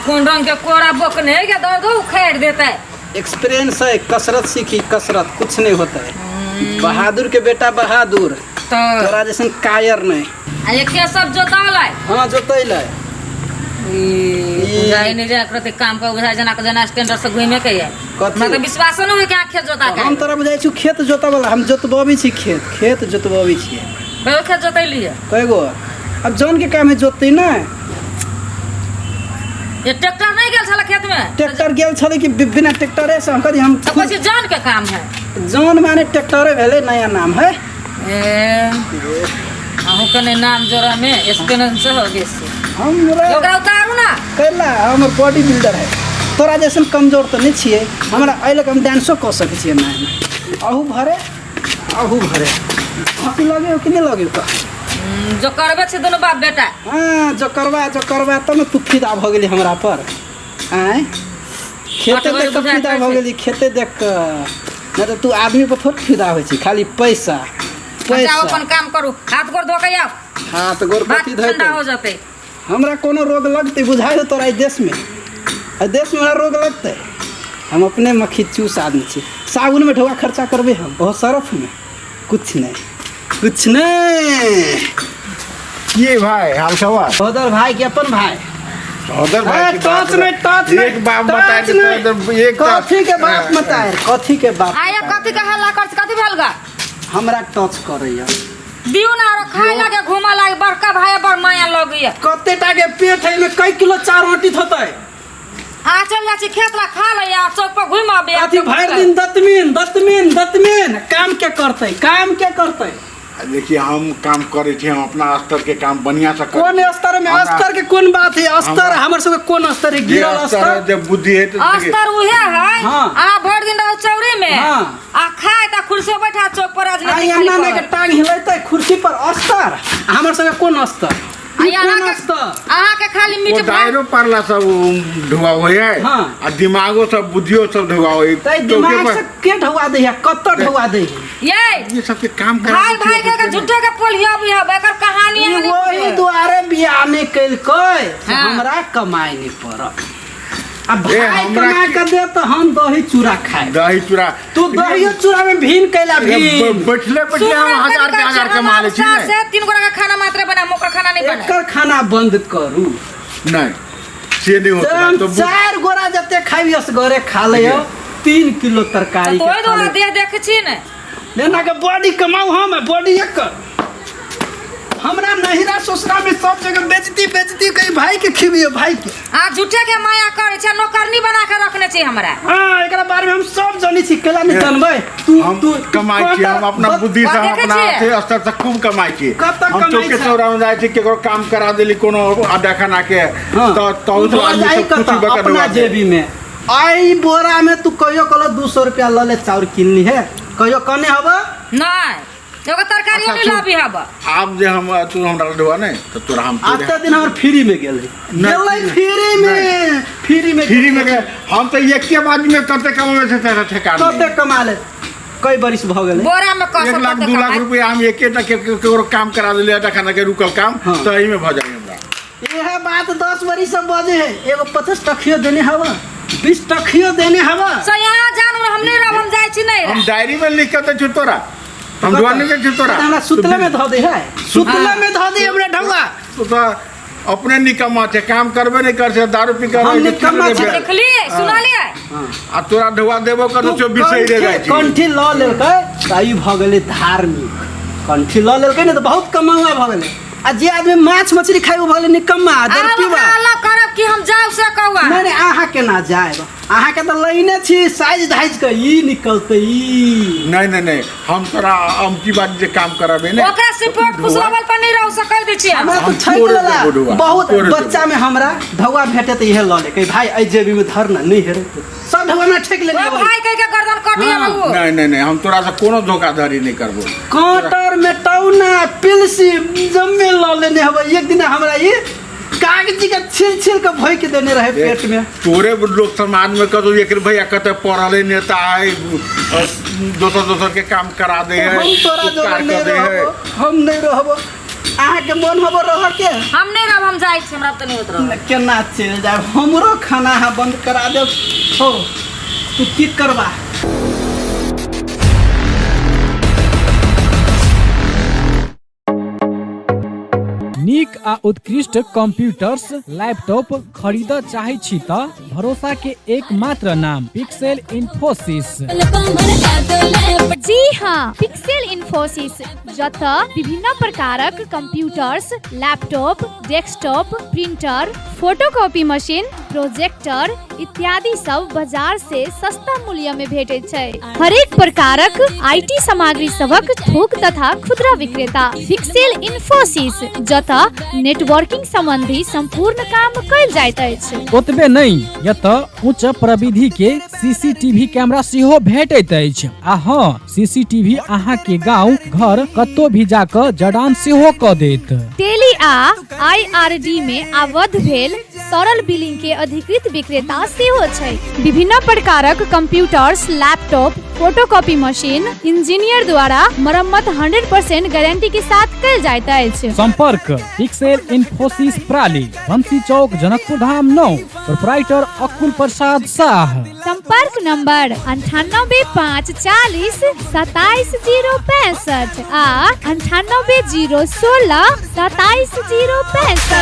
कोन रंग के कोड़ा बोकने के दो दो उखाड़ देता है। एक्सपीरियंस है, कसरत सीखी, कसरत कुछ नहीं होता है। बहादुर के बेटा बहादुर, तो तोरा जैसन कायर नहीं। आ ये के सब जोतावल है? हाँ, जोतैल है। ई बुझाई नहीं जाए प्रति काम का, बुझाई जना के जना स्टैंडर से घूमे के है। कथी? हमरा तो विश्वास नहीं होय कि अहाँ खेत जोता के। हम तोरा बुझाइ छु खेत जोतऽ वाला, हम जोतबबै छी खेत, खेत जोतबबै छियै। कहियो खेत जोतैलियै? कएगो अब जौन के काम है जोततै ने। ये ट्रैक्टर नहीं गेल छला खेत में? ट्रैक्टर गेल छलै कि बिना ट्रैक्टरे से हम कहली हम। तो कहै छी जौन के काम है। जौन माने ट्रैक्टरे भेलै, नया नाम है। ए अहूँ के नहीं नाम जोड़ा में एक्सपीरियंस हो बेसी। हमरा ओकरा उतारू ना। कैला हमर बॉडी बिल्डर है, तोरा जैसन कमजोर तऽ नहि छियै। हमरा एहि लऽ कऽ हम डांसो कऽ सकै छियै। नया नया अहू भरे, अहू भरे, हँसी लगे कि नहि लगे तऽ? जो करबे छै दुनू बाप बेटा। हाँ, जो करबा, जो करबा तब ने तू फिदा भऽ गेली हमरा पर। आँय, खेते अठबे देख कऽ बुझाइ फिदा भऽ छै। गेली खेते देख कऽ, नहि तऽ तू आदमी पर थोड़े फिदा होइ छै, खाली पैसा जाओ। पैसा। अपन काम करू, हाथ गोर धो के आउ। हाथ गोर भात कथी ठंडा धोतै? हो जतै। हमरा कोनो रोग लगतै बुझाइ हो तोरा? एहि देशमे, एहि देशमे हमरा रोग लगतै? हम अपने मक्खी चूस आदमी छी। साबुनमे ढौआ खर्चा करबै हम, ओहो सरफमे। कुछ नहीं, कुछ नहीं। की भाई, हाल खबर? सहोदर भाई के अपन भाई। सहोदर भाई ए, की बात टच नहीं, टच नहीं, एक बाप बताए टच नहीं। तो एक कथी के बाप बताए, कथी के बाप? आया कथी के हल्ला कर, कथी भेल गा? हमरा टच करैया। दियो ना आरो खाए लागे, घूमा लागे, बड़का भाई बड़ माया लगैया। कते टा के पेट है, एहिमे कई किलो चार रोटी होतै? आ चल जा छी खेत ला खा ले आ चौक पर घुम आबे। अथी भरि दिन दतमीन दतमीन दतमीन, काम के करतै, काम के करतै? देखिए, हम काम करै छी, हम अपना स्तर के काम बढ़िया से करै कोन छी। स्तर में? स्तर के कोन बात है? स्तर हमर सबके कोन स्तर है? जे गिरल स्तर है, स्तर। जब बुद्धि है तो देखिए, स्तर उहे है। हाँ। आ भरि दिन रहो चौरी में। हाँ। आ खाए त कुर्सी पर बैठा चौक पर आ राजनीति एना खाली ने के करत। टांग हिलेतै कुर्सी पर। स्तर हमर सबके कोन स्तर? आ ई कोन अहाँके स्तर? अहाँके खाली ओ मीट भात। दायरो पारला सब ढुआ होइ है। हाँ। आ दिमागो सब बुद्धियो सब ढुआ होइ। तै दिमाग से के ढौआ दै है, कतऽ ढौआ दै है? ये ये सबके काम करा भाई भाई के झूठे के पोलिया भी है, एकर कहानी ई अहाँ नहि वही बुझबै। दुआरे बियाह नहि केलकै से हाँ। हमरा कमाइ नहि पड़त आ ए, भाई हमरा कमा के दे तऽ हम दही चूड़ा खाए। दही चूड़ा। तू दहियो चूड़ा में भीन कैला भीन। बैठले बैठले हम सुनू हजार के कनिका हजार छै, कमा लै छी। हम ने से तीन गोरा के खाना मात्र बना, ओकर खाना नहीं बना। एकर खाना बंद करू। नहीं, से नहीं होता। हम तो चार गोरा जते खाइबी असगरे खा ले, 3 किलो तरकारी तो के ओहि खा दुआरे ले। देह देखै छी ने। लेना के बॉडी कमाऊ, हम बॉडी एकर हमरा नहिरा ससुरा में सब जगह बेजती बेजती, कहीं भाई के खिबियो भाई के। आ झूठे के माया करै छै, नौकरनी बना के रखने छी हमरा। हाँ, एकरा बारे में हम सब जानी छी, केला नहीं जानबै तू? हम तू कमाइ छी, हम अपना बुद्धि से, हम देखै अपना छियै? अथी स्तर से खूब कमाइ छी। कतऽ हम कमाइ चौके छै? चौरा में जाइ छी, केकरो काम करा देली कोनो अड्डा खाना के। हाँ। तऽ तहु तू से आदमी जाई सब खुशी कतऽ? भऽ कऽ अपना ढुआ दे। जेबी में आई बोरा में तू कहियो कहलो 200 रुपया लऽ ले चाउर किनली है, कहियो कने हब? नहीं, एगो तरकारी अच्छा, नहीं सुन। लाबी हब। आब जे हम तू हमरा ढुआ नहीं तऽ तोरा हम तोरे आते दिन हमर फ्री में गेल है। नहीं, गेलै फ्री में, फ्री में। फ्री में के हम तऽ एके बाजी में कते कमाबै छै तेरा ठेकान कते नहीं। कमा ले, कई बरिस भऽ गेलै। बोरा में कस 1 लाख 2 लाख रुपया हम एकेटा के केकरो काम करा देली अड्डा खाना के रुकल काम। हाँ। तऽ एहिमे भऽ जाइ हमरा। इहे बात 10 बरिस से बजे है, एगो 25 टकियो देने हवा, 20 टकियो देने हवा। से यहाँ जानू हम नहीं रहब, हम जाइ छी नहीं। हम डायरी में लिख के दै छी तोरा, हम ढुआ नहीं दै छी तोरा। हमरा सुतले में धऽ दे है, सुतले में धऽ दे हमरा ढौआ। तू तऽ अपने निकम्मा छै, काम करबे नहीं कर छै, दारू पी के हम रहै छै, निकम्मा ठीक छी। नहि भेल। देखलिए सुनलिए? आ तोरा ढुआ देबो कर तू छौ, बिसैरे जाइ छी। कंठी लऽ लेलकै तऽ ई भऽ गेलै धार्मिक। कंठी लऽ लेलकै ने तऽ बहुत कमाउआ भऽ गेलै, आ जे आदमी माछ मछली खाइ ओ भऽ गेलै निकम्मा अहाँ दरपीवा। ओकरा अलग करब कि हम जाउ से कहू अहाँ? नहि नहि, अहाँ केना जायब? अहाँके तऽ लाइने छी साइज धाइज के ई निकलतै ई। नहीं नहीं नहीं, हम तोरा अमकी बात जे काम करबे ने ओकरा सिपोर्ट फुसलावल पर नहीं रह सकै दै छी हम। हमरा हम तऽ ठकि तोड़े लेला देबो ढुआ, बहुत। तोड़े देबो। बच्चा में हमरा ढौआ भेटे तऽ इहे लऽ ले, कही भाई एहि जेबी में धर ना, नहि हेरेतै, सब ढौआ हमरा ठकि ओ लेने। भाई कह के गर्दन कटिए। हाँ। ओ नहीं नहीं नहीं, हम तोरा से कोनो धोखाधड़ी नहीं करबो। कांटर में टौना पिलसी जम्मे लऽ लेने हबै। एक दिन हमरा ई कागजी के छिल छिल के भोइक देने रहे पेट में। तोरे लोग समाज में कतो एक भैया कते पढ़ल है, नेता है, दोसर दोसर के काम करा दे है, हम तोरा उपकार जोरे नहीं कर दे है। रहबो, हम नहीं रहबो। अहाँके मोन होबो रह के। हम नहीं रहब, हम जाइ छी, हमरा तऽ नहीं होत रहब। केना चलि जायब? हमरो खाना अहाँ बंद करा देब। हो, तू की करबा? नीक आ उत्कृष्ट कंप्यूटर्स लैपटॉप खरीदऽ चाहै छी तऽ भरोसा के एकमात्र नाम पिक्सेल इन्फोसिस। जी हाँ, पिक्सेल इन्फोसिस, जतऽ विभिन्न प्रकारक computers, laptop, desktop, printer, photocopy machine, projector इत्यादि सब बाजार से सस्ता मूल्य में भेटैत छै। हरेक प्रकारक IT सामग्री सभक थोक तथा खुदरा विक्रेता पिक्सेल इन्फोसिस, जतऽ नेटवर्किंग संबंधी संपूर्ण काम कयल जाइत अछि। ओतबे नहि, एतऽ उच्च प्रविधि के सीसीटीवी कैमरा सेहो भेटैत अछि। आ हँ, सीसीटीवी अहाँ के गांव घर कतौ भी जाकऽ जड़ान सेहो कऽ देत। टेली आ आईआरडी में आबद्ध भेल सरल बिलिंग के अधिकृत विक्रेता सेहो छै। विभिन्न प्रकारक computers, laptop, photocopy machine engineer द्वारा मरम्मत 100% गारंटी के साथ कयल जाइत अछि। संपर्क पिक्सेल इन्फोसिस प्राली, बंसी चौक, जनकपुर धाम 9, प्रोपराइटर अकुल प्रसाद शाह। संपर्क नंबर 98 5 40 27 065 आ 98 0 16 27 065।